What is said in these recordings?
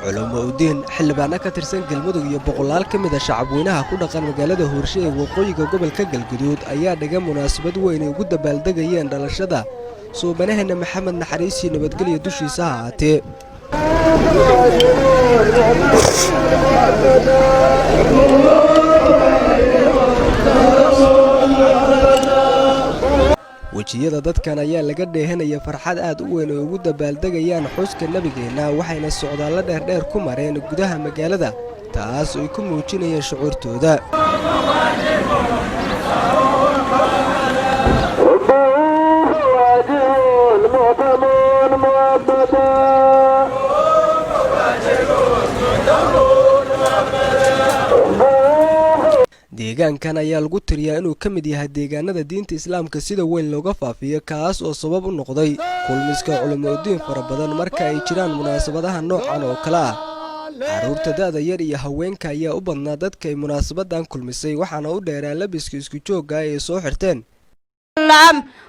Culamo udiin, xildhibaano ka tirsan Galmudug iyo boqolaal ka mid a shacabweynaha ku dhaqan magaalada Huurshe ee waqooyiga gobolka Galguduud ayaa dhiga munaasabad weyn ay ugu dabaaldegayeen dhalashada suubanaheena Maxamed, naxariisii nabadgelya dushiisa ha ahaatee. Wejiyada dadkan ayaa laga dheehanaya farxad aad u weyn oo ugu dabaaldegayaan xuska nebigeenna, waxayna socdaallo dheerdheer ku mareen gudaha magaalada, taas oo ay ku muujinayeen shucuurtooda. Deegaankan ayaa lagu tiriyaa inuu ka mid yahay deegaanada diinta Islaamka sida weyn looga faafiyo, kaas oo sabab u noqday kulmiska culimoudiin fara badan marka ay jiraan munaasabadaha noocan oo kale ah. Carruurta da'da yar iyo haweenka ayaa u badnaa dadka ay munaasabadan kulmisay, waxaana u dheeraa labiska isku joogga ay soo xirteen.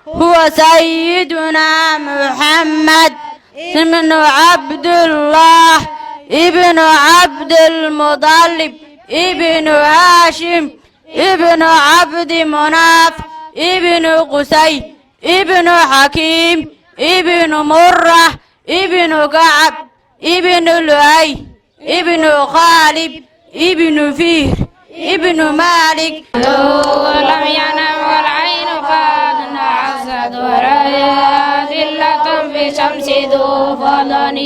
هو سيدنا محمد ابن عبد الله ابن عبد المطلب ابن هاشم ابن عبد مناف ابن قسي ابن حكيم ابن مرة ابن كعب ابن لؤي ابن خالب ابن فهر ابن مالك. لم ينم والعين قد نعست ورأيت ذلة في شمس ذو فضل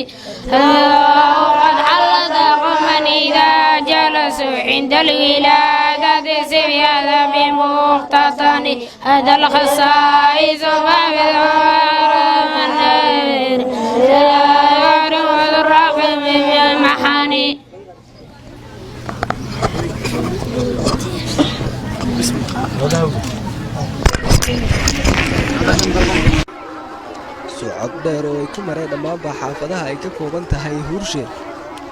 قد حلت قوما إذا جلسوا عند الولادة سبيا بمختطن هذا الخصائص ما الراقب بالمحاني. Socod dheer oo ay ku mareen dhammaanba xaafadaha ay ka kooban tahay Huurshe,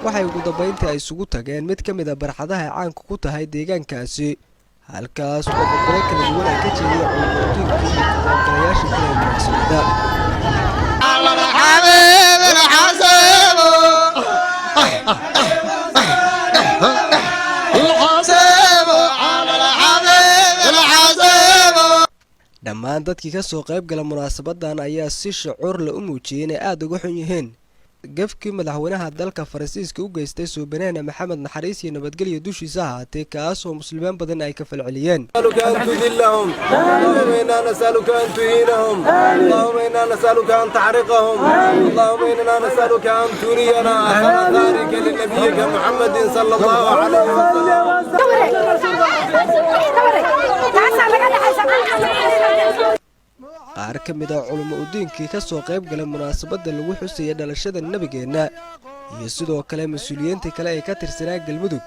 waxay ugu dambayntii ay isugu tageen mid ka mid a barxadaha ay caanka ku tahay deegaankaasi, halkaas oo khudbado kala duwan ay ka jeediyeen culimoudiinka iyo ka qaybgalayaasha kale ee munaasabadda. Dhammaan dadkii ka soo qayb gala munaasabadan ayaa si shucuur la u muujiyey inay aada uga xun yihiin gefkii madaxweynaha dalka Faransiiska u geystay suubaneena Maxamed, naxariis iyo nabadgelya dushiisa ahaatee, kaas oo muslimiin badan ay ka falceliyeen. نسألك أن تذلهم، اللهم إنا نسألك أن تهينهم، اللهم إنا نسألك أن تحرقهم، اللهم إنا نسألك أن ترينا أثر ذلك لنبيك محمد صلى الله عليه وسلم. Qaar ka mid ah culimo udiinkii ka soo qayb galay munaasabadda lagu xusaya dhalashada nebigeenna iyo sidoo kale mas-uuliyiinta kale ee ka tirsanaa Galmudug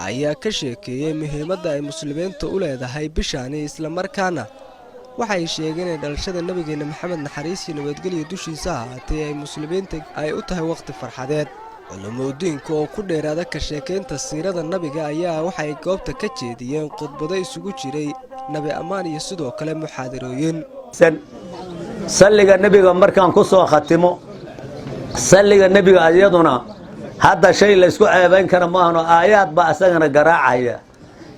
ayaa ka sheekeeyey muhiimadda ay muslimiinta u leedahay bishaani, islamarkaana waxay sheegeen in dhalashada nebigeenna Maxamed, naxariis iyo nabadgelya dushiisa ahaatee, ay muslimiinta ay u tahay wakhti farxadeed. Culimo udiinka oo ku dheeraada ka sheekaynta siirada nabiga ayaa waxay goobta ka jeediyeen khudbado isugu jiray nabi ammaan iyo sidoo kale muxaadarooyin. Salliga nebiga markaan ku soo khatimo, salliga nebiga iyaduna hadda shay laysku ceebayn kara maahano, aayaad baa isagana garaacaya.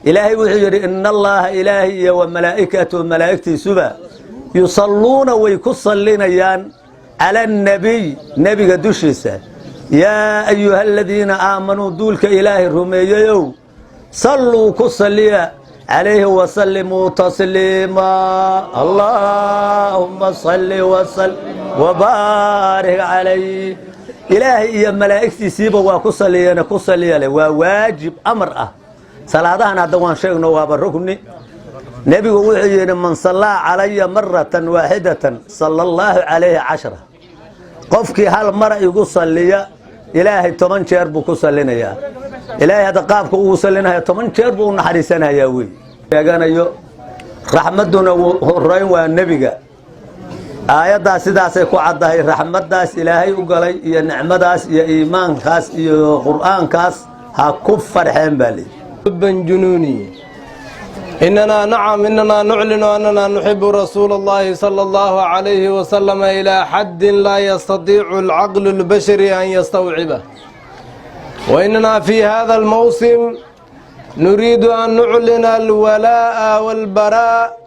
Ilaahay wuxuu yidhi: "Ina Allaha, Ilaahi, iyo wa malaa'ikatuhu, malaa'igtiisuba, yusalluuna, way ku sallinayaan, cala annabiy, nebiga dushiisa. Yaa ayuha aladiina aamanuu, duulka Ilaahay rumeeyeyow, salluu, ku salliya, calayhi wasallimuu tasliimaa. Allaahumma salli wasal wabaarik calayh." Ilaahay iyo malaa'igtiisiiba waa ku salliyeene, ku salliyale waa waajib amar ah. Salaadahan hadda waan sheegno, waaba rukni. Nebigu wuxuu yidhi: "Man sallaa calaya maratan waaxidatan sala Allaahu calayhi 10." Qofkii hal mara igu salliya, Ilaahay 10 jeer buu ku sallinayaa. Ilaahay hadda qaabka ugu sallinaya, 10 jeer buu u naxariisanayaa wey. Sheeganayo raxmadduna horayn waa nebiga. Aayaddaas sidaasay ku caddahay. Raxmaddaas Ilaahay u galay iyo nicmadaas iyo iimaankaas iyo Qur'aankaas ha ku farxeen baa layidhi. حبا جنوني. إننا، نعم، إننا نعلن أننا نحب رسول الله صلى الله عليه وسلم إلى حد لا يستطيع العقل البشري أن يستوعبه، وإننا في هذا الموسم نريد أن نعلن الولاء والبراء،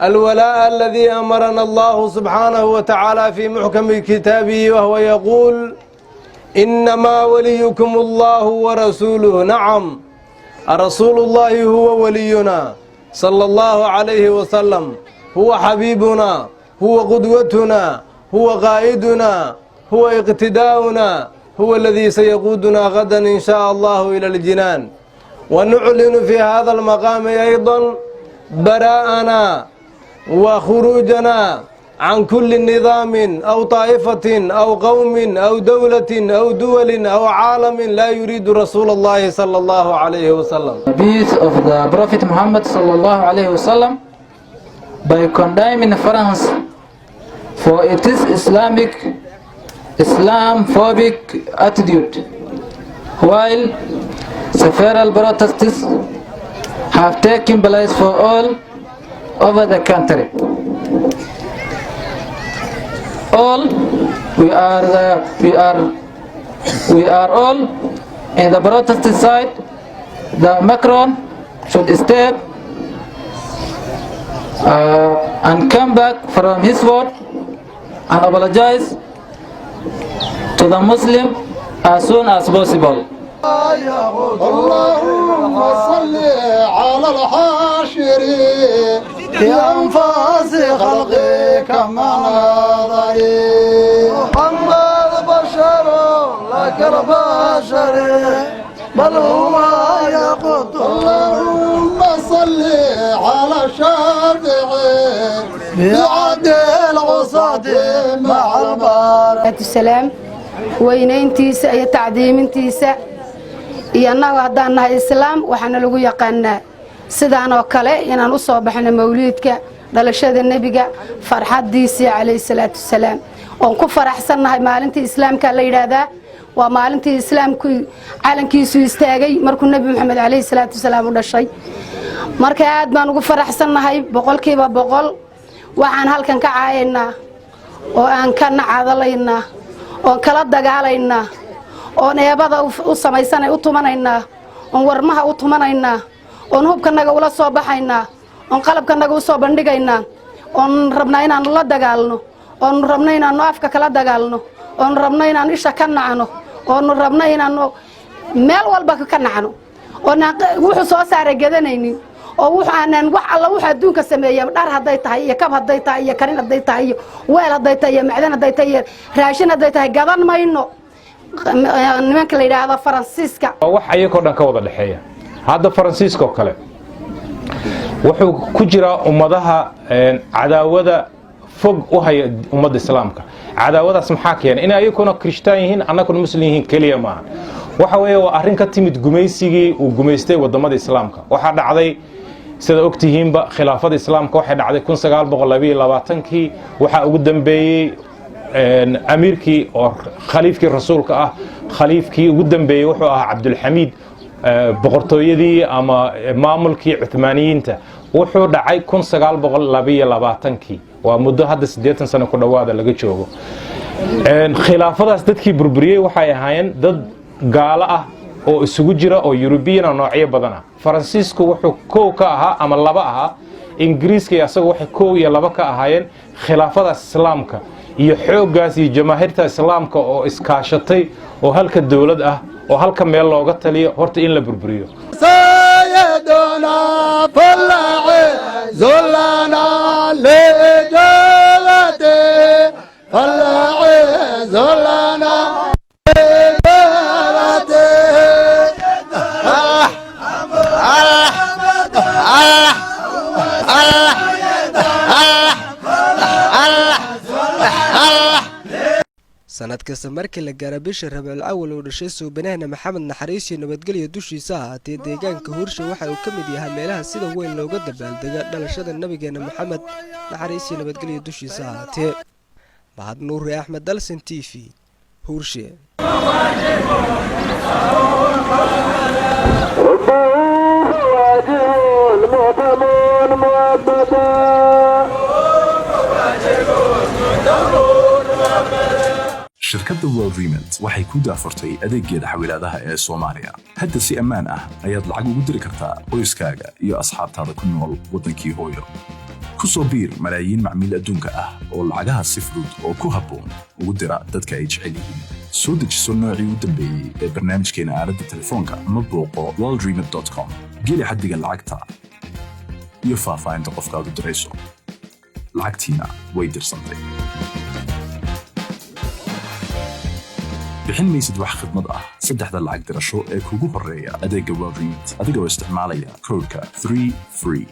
الولاء الذي أمرنا الله سبحانه وتعالى في محكم كتابه، وهو يقول: إنما وليكم الله ورسوله. نعم، رسول الله هو ولينا صلى الله عليه وسلم، هو حبيبنا، هو قدوتنا، هو قائدنا، هو اقتداؤنا، هو الذي سيقودنا غدا إن شاء الله إلى الجنان. ونعلن في هذا المقام أيضا براءنا وخروجنا عن كل نظام أو طائفة أو قوم أو دولة أو دول أو عالم لا يريد رسول الله صلى الله عليه وسلم. Peace of the Prophet Muhammad صلى الله عليه وسلم by condemning France for its Islamophobic attitude, while several protests have taken place for all over the country. All we are the, we are all in the protest side. The Macron should step and come back from his word and apologize to the Muslim as soon as possible. اللهم صل على الحاشر بأنفاس خلقك مع نظري. محمد بشر لا كالبشر، بل هو يقط. اللهم صل على الشافع بعد العصاة مع البار. Salaam weynayntiisa iyo tacdiimintiisa iyo annagu haddaan nahay Islaam, waxaana lagu yaqaanaa sidaan oo kale inaan u soo baxno mawliidka dhalashada nebiga, farxaddiisii calayhi salaatu wasalaam, oon ku faraxsannahay. Maalintii Islaamka la yidhaahdaa waa maalintii Islaamku calankiisu istaagay, markuu Nebi Moxamed calayhi salaatu wasalaam u dhashay. Marka aad baan ugu faraxsannahay 100%. Waxaan halkan ka caayaynaa oo aan ka nacadalaynaa oon kala dagaalaynaa oon eebada u samaysanay u tumanaynaa oon warmaha u tumanaynaa oon hubkanaga ula soo baxaynaa oon qalabkanaga u soo bandhigaynaa oon rabnaa inaannu la dagaalno, oonu rabno inaannu afka kala dagaalno, oonu rabno inaannu isha ka nacno, oonu rabno inaannu meel walba ka nacno, oonaan wuxuu soo saaray gadanaynin, oo wux aanan wax alla wuxuu adduunka sameeya, dhar hadday tahay iyo kab hadday tahay iyo karin hadday tahay iyo weel hadday tahay iyo macdan hadday tahay iyo raashin hadday tahay, gadan mayno nimanka la yidhaahdo Faransiiska. Waa wax ayakoo dhan ka wada dhexeeya. Hadda Faransiiska oo kale wuxuu ku jiraa ummadaha cadaawada fog u haya ummadda Islaamka. Cadaawadaas maxaa keenay? In ayakuna Kirishtaan yihiin, annaguna Muslim yihiin keliya maaha. Waxa weeye waa arrin ka timid gumaysigii uu gumaystay waddamada Islaamka. Waxaa dhacday, sida ogtihiinba, khilaafada Islaamka waxay dhacday 1922-kii. Waxaa ugu dambeeyey amiirkii oo khaliifkii rasuulka ah. Khaliifkii ugu dambeeyey wuxuu ahaa Cabdulxamiid. Boqortooyadii ama maamulkii Cuthmaaniyiinta wuxuu dhacay 1922-kii. Waa muddo hadda 80 sano ku dhowaada laga joogo. Khilaafadaas dadkii burburiyey waxay ahaayeen dad gaalo ah oo isugu jira oo Yurubiyana noocyo badan ah. Faransiisku wuxuu kow ka ahaa ama laba ahaa. Ingiriiska iyo asagu waxay kow iyo laba ka ahaayeen khilaafadaas Islaamka iyo xooggaas iyo jamaahiirta Islaamka oo iskaashatay oo halka dowlad ah oo halka meel looga taliyo horta in la burburiyo. سيدنا فالعز لنا لإجابته، فالعز لنا لإجابته. الله الله الله الله الله الله الله. Sanad. Kasta markii la gaaro bisha Rabiicul Awal uu dhashay suubanahna Maxamed, naxariis iyo nabadgelyo dushiisa ahaatee, deegaanka Huurshe waxa uu ka mid yahay meelaha sida weyn looga dabaaldega dhalashada nabigeena Maxamed, naxariis iyo nabadgelyo dushiisa ahaatee. Mahad Nuuri Axmed, Dalsan TV, Huurshe. Shirkadda World Remit waxay ku daafurtay adeeggeeda xawilaadaha ee Soomaaliya. Hadda si ammaan ah ayaad lacag ugu diri kartaa qoyskaaga iyo asxaabtaada ku nool waddankii hooyo. Ku soo biir malaayiin macmiil adduunka ah oo lacagaha si fudud oo ku habboon ugu dira dadka ay jecel yihiin. Soo dejiso noocii u dambeeyey ee barnaamijkeena aaladda telefoonka ama booqo worldremit.com. Geli xaddiga lacagta iyo faahfaahinta qofka aad u dirayso. Lacagtiina way dirsantay. Bixin maysid wax khidmad ah saddexda lacag dirasho ee kugu horreeya adeegga WorldRemit adigoo isticmaalaya koodhka 3 free.